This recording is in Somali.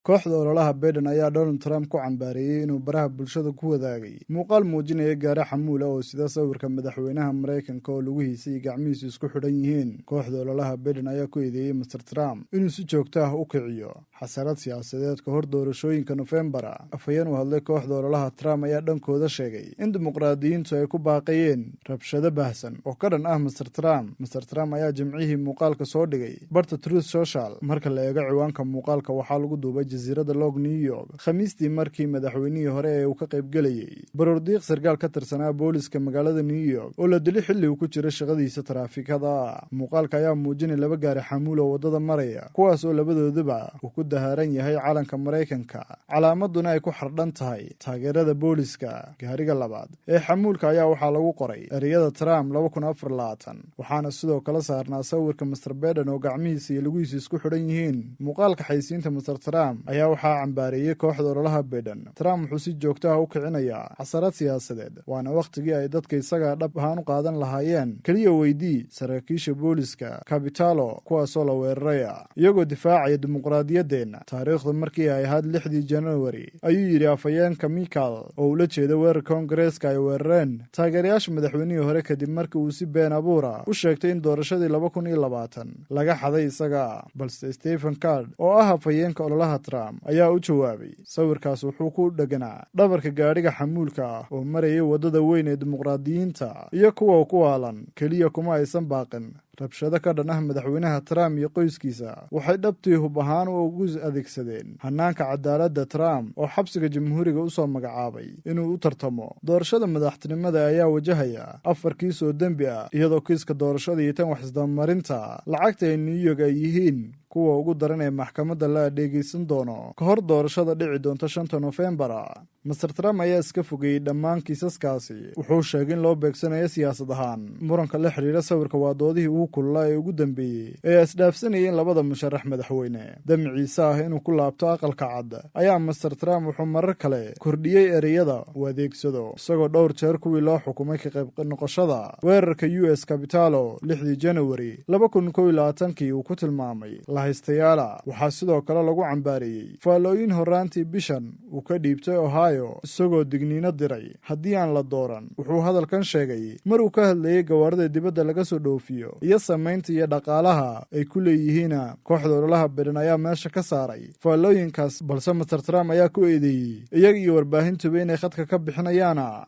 Kooxda ololaha Biden ayaa Donald Trump ku cambaareeyey inuu baraha bulshada ku wadaagay muuqaal muujinaya gaari xamuula oo sida sawirka madaxweynaha Maraykanka oo lugihiisa iyo gacmihiisu isku xidhan yihiin. Kooxda ololaha Biden ayaa ku eedeeyey Mister Trump inuu si joogto ah u kiciyo xasarad siyaasadeed ka hor doorashooyinka Nofembara. Afhayeen u hadlay kooxda ololaha Trump ayaa dhankooda sheegay in Dimuqraadiyiintu ay ku baaqayeen rabshado baahsan oo ka dhan ah Mister Trump. Mister Trump ayaa Jimcihii muuqaalka soo dhigay barta Truth Social. Marka la eego ciwaanka muuqaalka, waxaa lagu duubay jasiiradda Long New York Khamiistii, markii madaxweynihii hore ee uu ka qaybgelayey baroordiiq sarkaal ka tirsanaa booliska magaalada New York oo la dilay xilli uu ku jira shaqadiisa taraafikada. Muuqaalka ayaa muujinay laba gaari xamuul oo waddada maraya, kuwaas oo labadooduba uu ku dahaaran yahay calanka Maraykanka, calaamaduna ay ku xardhan tahay taageerada booliska. Gaariga labaad ee xamuulka ayaa waxaa lagu qoray ereyada "Trump 2024", waxaana sidoo kale saarnaa sawirka Mister Biden oo gacmihiisa iyo lugihiisa isku xidhan yihiin. Muuqaalka xaysiinta Mister Trump ayaa waxaa cambaareeyey kooxda ololaha Biden. "Trump wuxuu si joogto ah u kicinayaa xasarad siyaasadeed, waana wakhtigii ay dadka isaga dhab ahaan u qaadan lahaayeen. Keliya weydii saraakiisha booliska Capitol kuwaasoo la weeraraya iyagoo difaacaya dimuqraadiyaddeenna taariikhdu markii ay ahayd 6dii Januari," ayuu yidhi afhayeenka Michael, oo ula jeeda weerar Koongareeska ay weerareen taageerayaasha madaxweynihii hore kadib markii uu si been abuura u sheegtay in doorashadii 2020 laga xaday isaga. Balse Stephen Card, oo ah afhayeenka ololaha Trump, ayaa u jawaabay: "Sawirkaas wuxuu ku dheganaa dhabarka gaadhiga xamuulka ah oo marayay waddada weyn ee Dimuqraadiyiinta iyo kuwa ku waalan. Keliya kuma aysan baaqin rabshado ka dhan ah madaxweynaha Trump iyo qoyskiisa, waxay dhabtii hub ahaan ugu adeegsadeen hanaanka cadaaladda. Trump oo xisbiga Jamhuuriga u soo magacaabay inuu u tartamo doorashada madaxtinimada ayaa wajahaya afar kiis oo dembi ah, iyadoo kiiska doorashada iyo tan wax isdabamarinta lacagta ee New York ay yihiin kuwa ugu daran ee maxkamadda la adeegeysan doono ka hor doorashada dhici doonta 5ta Nofembara. Mister Trump ayaa iska fogeeyey dhammaan kiisaskaasi. Wuxuu sheegay in loo beegsanayo siyaasad ahaan. Muranka la xidhiira sawirka waa doodihii ugu kululaa ee ugu dambeeyey ee isdhaafsanayeen labada musharax madaxweyne. Damciise ah inuu ku laabto Aqalka Cad ayaa Mister Trump wuxuu marar kale kordhiyey ereyada uu adeegsado, isagoo dhowr jeer kuwii loo xukumay ka qayb noqoshada weerarka U.S. Capitol 6dii Januari 2021kii uu ku tilmaamay lahaystayaala. Waxaa sidoo kale lagu cambaareeyey faallooyin horraantii bishan uu ka dhiibtay Ohio, isagoo digniino diray haddii aan la dooran. Wuxuu hadalkan sheegay mar uu ka hadlayey gawaarida dibadda laga soo dhoofiyo iyo samaynta iyo dhaqaalaha ay ku leeyihiina. Kooxda ololaha Biden ayaa meesha ka saaray faallooyinkaas, balse Mister Trump ayaa ku eedeeyey iyaga iyo warbaahintuba inay khadka ka bixinayaana.